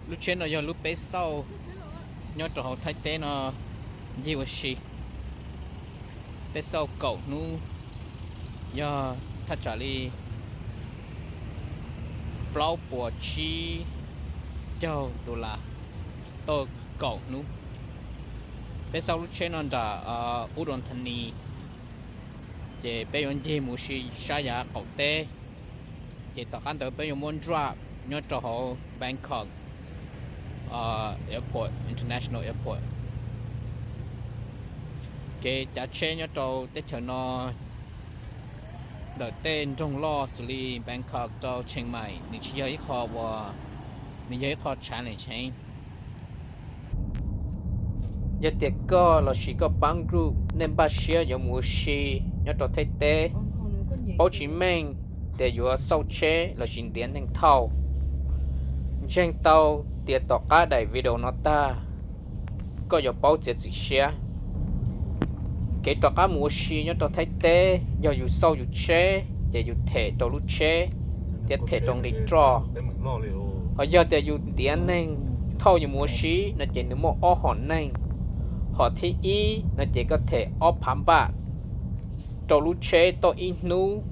Lub tsheb no yog lub peb xauj nyob rau hauv Thaib teb no ncig ua si. Peb xauj kaum hnub, yog thaj tsam li plaub puas tsib caug dollar tau kaum hnub. Peb xauj lub tsheb no nram Udon Thani, ces peb yuav ncig mus si sab yav qaum teb, ces tom qab ntawd peb yuav muab drop nyob rau hauv Bangkok Airport, International Airport. Kev cav tsheb nyob rau teb chaws no ntawm tej nroog loj xws li Bangkok rau Chiang Mai nws tsis yog ib qho uas, nws yog ib qho challenge heev. Yog tias koj los sis koj pab group nej npaj siab yuav mus ua si nyob rau Thaib teb, paub tsis meej tias yuav xauj tsheb los sis ntiav neeg thauj, ntseeg tau tias tom qab daim video no tag, koj yuav paub txiav txim siab. Kev rov qab mus ua si nyob rau Thaib teb, yog yus xauj yus tsheb ces yus them rau lub tsheb thiab them rau nqi roj. Ho yog tias yus ntiav neeg thauj yus mus ua si no ces nws muaj ob hom neeg. Hom thib ib no ces koj them ob phav npaj rau lub tsheb tau ib hnub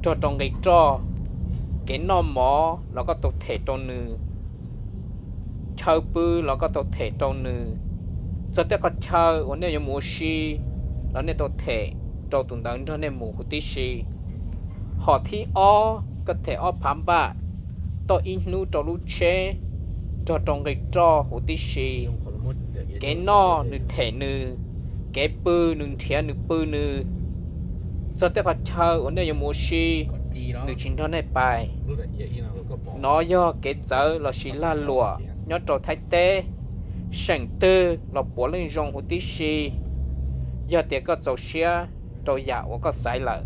nrog rau nqi roj. Kev noj mov los koj tau them rau nws, chaw pw los koj tau them rau nws, txog tej qhov chaw uas nej yuav mus ua si los nej tau them rau tus ntawd nrog nej mus huv tib si. Hom thib ob koj them ob phav npaj tau ib hnub rau lub tsheb nrog rau nqi roj huv tib si. Kev noj nws them nws, kev pw nws nrhiav nws pw nws, txog tej qhov chaw uas nej yuav mus ua si nws tsis nrog nej pais. Nov yog kev txawv los sis lag luam nyob rau Thaib teb. Seem twg los puav leej zoo huv tib si, yog tias koj txaus siab rau yam uas koj xaiv lawm.